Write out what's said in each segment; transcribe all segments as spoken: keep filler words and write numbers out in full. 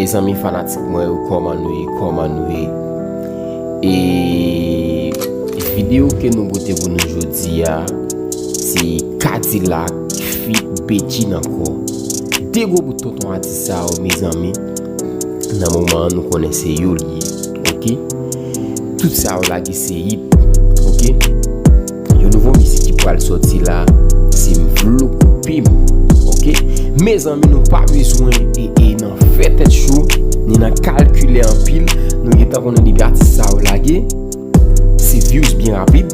Mezanmi, fanatik mwen yo, kòman nou ye, kòman nou ye? E videyo ke nou pote pou nou jodi a, se K-Dilak feat Bedjine ankò. De gwo bout tonton atis sa yo, mezanmi, nan moman an nou konnen se yo li ye, oke? Tout sa yo lage se hit, oke? Yon nouvo mizik ki pral sòti la, se M Vle Koupe M, oke? Mezanmi, nou pa bezwen e, e nan fè tèt cho, ni nan kalkile anpil. Nou gentan konnen depi atis sa yo lage, se views byen rapid,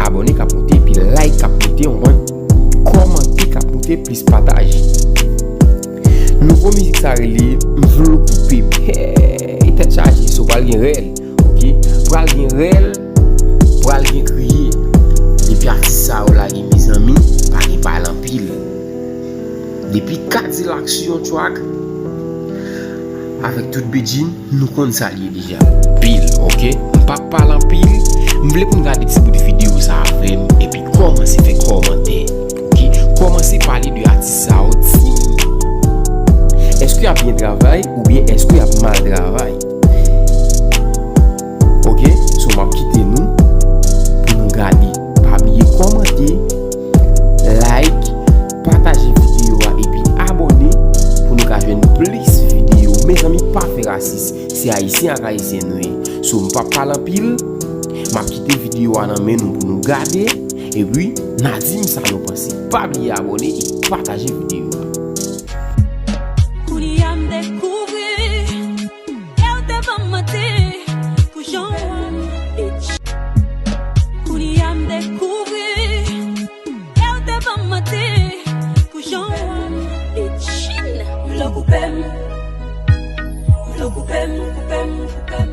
abòne k ap monte, epi like k ap monte, w konprann? Kòmante k ap monte, plis pataje. Nouvo mizik sa rele M Vle Koupe M. Hey, tèt chaje, so pral gen rèl, oke? Pral gen rèl, pral gen kriye. Depi atis sa yo lage, mezanmi, pa gen pale anpil. Depi K-Dilak sou yon track, avèk tout Bedjine, nou konn sa l ye deja. Pil, oke? M p ap pale anpil, m vle pou n gade ti bout videyo sa avè m, epi kòmanse fè kòmantè, oke? Kòmanse pale de atis sa yo, di m, èske y ap byen travay oubyen èske y ap mal travay? Oke, so m ap kite nou pou nou gade. Pa bliye kòmante, like, pataje videyo a epi abòne pou nou ka jwenn plis videyo. Mezanmi, pa fè rasis, se ayisyen ak ayisyèn nou ye. So, m p ap pale anpil, m ap kite videyo a nan men nou pou nou gade, epi n a di m sa nou panse. Pa bliye abòne e pataje videyo a. Kounye a m dekouvri, lè w te ban m manti pou jan w wè m, bitch. Kounye a m dekouvri, lè w te ban m manti pou jan w wè m, bitch. Vle koupe m, vle koupe m, koupe m, koupe m.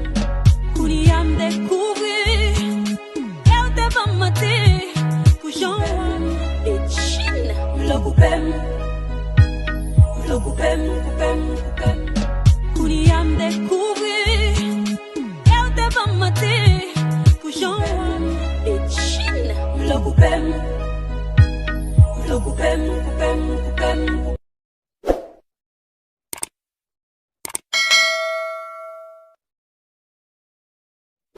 Kounye a m dekouvri, lè w te ban m manti pou jan w wè m, bitch. Vle koupe m, vle koupe m, koupe m, koupe m. Kounye a m dekouvri, lè w te ban m manti pou jan w wè m, bitch. Vle koupe m, vle koupe m, koupe m, koupe m.